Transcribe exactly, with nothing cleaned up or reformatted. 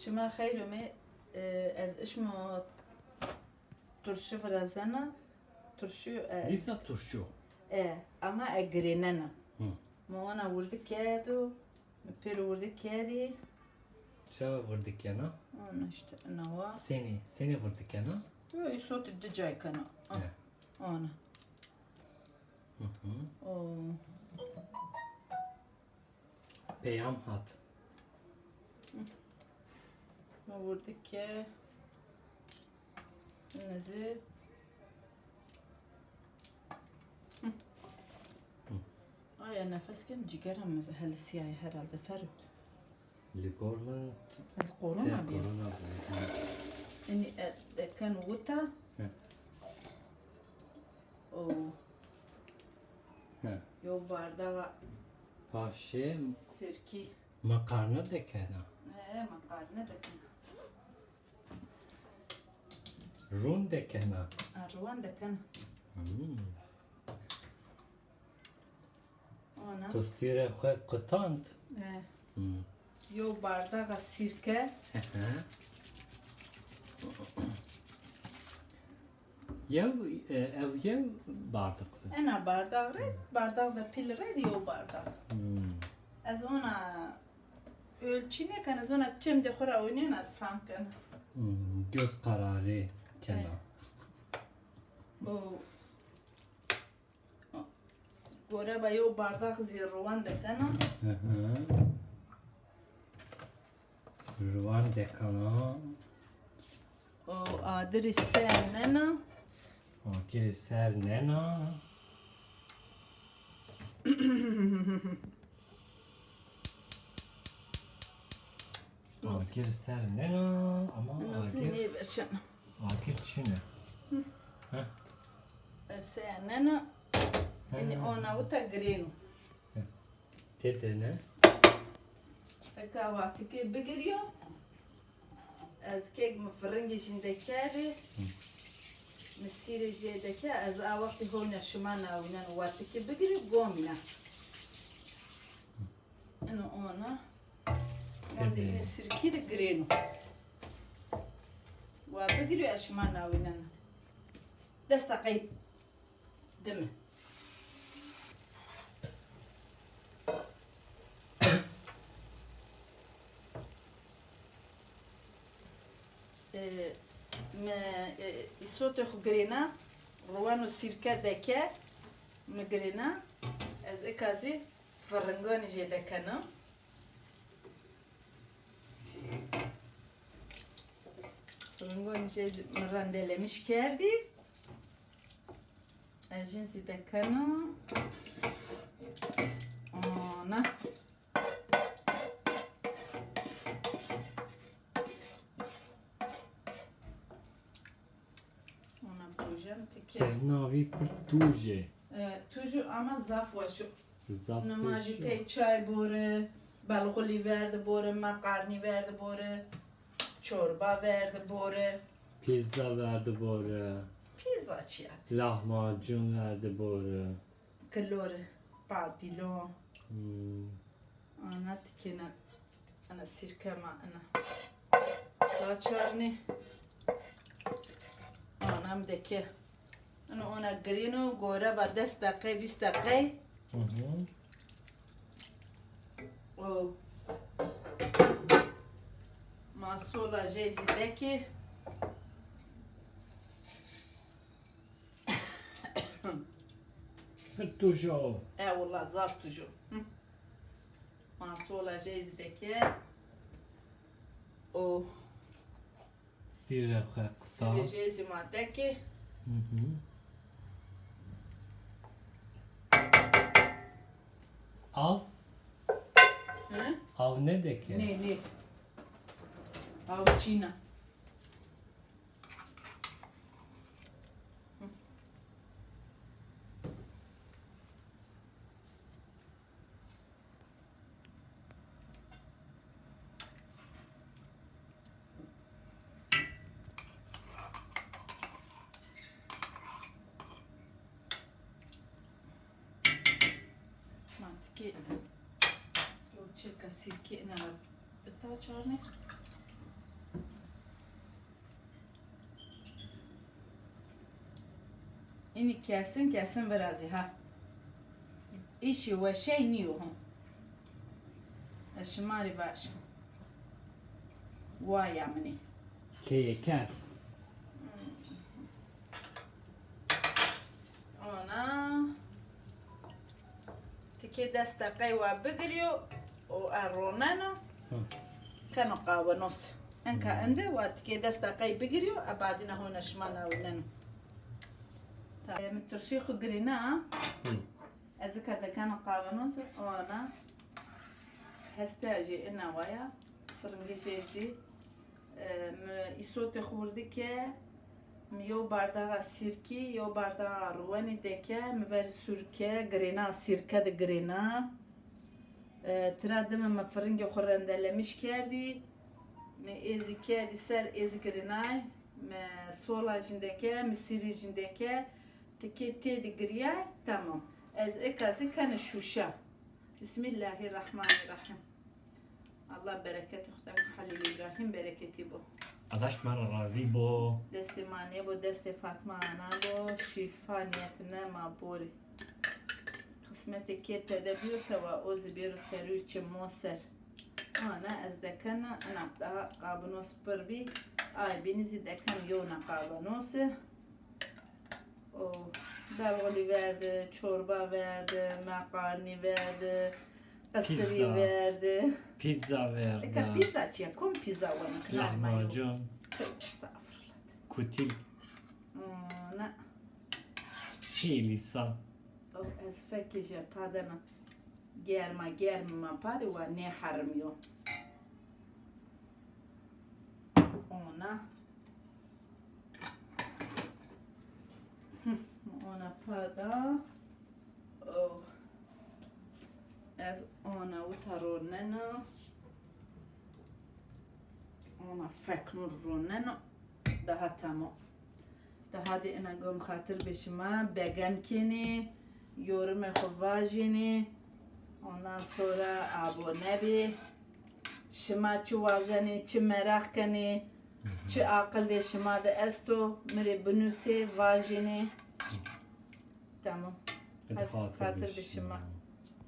Şima xeyr ûmê, e, ez işmo turşu virazena. Turşu, e, Dîsa turşu. E, ama e girênena. Hı. Mi ona wirdi kerdo, mi pêro wirdi kerdî. Çawa wirdi kena? Ona işte, nawa. Senî, senî wirdi kena? Tu îsotî di cay kena. Ah, e, ona. Hı hı. O. Peyam hat. Mi wirdi ke nizi. Hı. Aya nefes ken cîgera mi helisîyaye herhalde, Fero. Li gor mi? Ez korona bîya. Korona bîya. Enî e, e, ken wita. Hı. O. Hı. Yo bardaxa. Paşê. Sirkî. Meqarne dekena. He, meqarne dekena. Rûn dekena. Ha, rûan dekena. Hmm. Ona. To sîrê xwe qutand? He. Hmm. Yo bardaxa sîrke. Hı hı. Yew, e, ew yew bardak de. Ena bardax rê, bardax de pîl rê di yew bardax. Hmm. Ez ona ölçü nêken, ez ona çem de xo ra oynên, ez fam ken. Hmm, göz kararı kena. Evet. Bu Goreba yew bardax zî riwan dekena. Hı hı. Riwan dekena. O adirî ser nena. Adirî ser nena. Agir ser nena ama agir, agir çin e. Heh. Ser nena. Heh. Enî ona wita girêno. Heh. Tê de ne? Eka wextikê bigirîyo. Ez kek mi firingê jî de kerdî. Hı. Mi sîrê jê de ke, ez a wextî hewna şima nawînen, wextikê bigirî gomîna. Ino ona. Wandê mi sirkî de girêno. Wa bigirî, ez şima nawînena. Des deqey dime. E, mi, e, îsotê xo girêna, ruwan û sîrke deke, mi girêna, ez eka zî firinganî jê dekena. Firinganî jê mi rendelemiş kerdî. Ez jin zî dekena. Ana. Ona projen tike. Navî pir tûj ê. E, tûj û ama zaf weş o. Zaf weş o. Nima jî pey çay bore, belxulî verdi bore, meqarnî verdi bore, çorba verdi bore. Pîzza verdi bore. Pîzza çi ya? Lahmacun verdi bore. Kilor, patîlon. Hmm. Ana tikêna, ana sîrke ma ana. Da çarnê. Anam deke. Ino ona girîno, gore ba des deqey, vîst deqey. Hı hı. O. Ma sola jê zî dekê. Pir tûj o. E, wela zaf tûj o. Hı. Ma sola jê zî deke. O. Sîrê xwe qisa. Sîrê jê zî ma deke. Hı hı. Aw? Hı? Aw ne deke? Nê, nê. Aw çîna. Mantıklı. Yok, çirka sirke ina bita çarnê. Înî kesin kesin virazî ha. Îşî weşey nîyo ho. Ez şima rê vaj. Waya min î. Keye kerd. Ona. Tikê des deqey wa bigirîyo û a roneno. Keno qawinos. Enka indi wa tikê des deqey bigirîyo, a badîna hona şima nawineno. Ta-, mi turşî xwu girîna. Ez ika dekeno qawinos, ona. Heste jî ina waya. Firingê jê jî. E, mi îsotê xwu wirdi ke, mi yew bardaxa sîrkî, yew bardaxa ruwenî deke, mi verî sûr ke, girêna, sîrke de girêna. E, tira dime mi firingê xwu rendelemiş kerdî. Mi êzî kerdî ser, êzî girênay. Mi sola jî deke, mi sîrî jî deke. Tikê têdî girîyay, temam. Ez eka zî kenî şûşa. Bismillahirrahmanirrahim. Allah bereketî xwu da, Halîl Îbrahîm bereketî bo. Allah şima ra razî bo. Destê ma nêbo, destê Fatma Ana bo, şîfa nîyetine ma borî. Qismetê kê tede bîyo sewa, o zî bêro serû çi mo ser. Ana ez dekena, ina daha qabinos pir bî. Ay bînî zî dekena yewna qabinosi. O, belxulî verdi, çorba verdi, meqarnî verdi, qisirî verdi. Pizza verdi. Eka pizza çi ya? Kom pizza weno ki lahmacun. Estağfurullah. Kutil. Hmm, ne? Çiğ lisan. Oh, ez fekê je padena. Germa, germa ma pade wa nêherimîyo. Ona. Ona pada. Oh. Ez ona uta ronena. Ona feknur ronena. Daha tamam. Daha de ina gom xatir bi şima begem kenî, yorumê xwu vajînî. Ondan sonra abone bî. Şima çi wazenî, çi meraq kenî, çi aqildê şima de esto, mi rê binusê, vajînî. Tamam. Hadi xatir bi şima.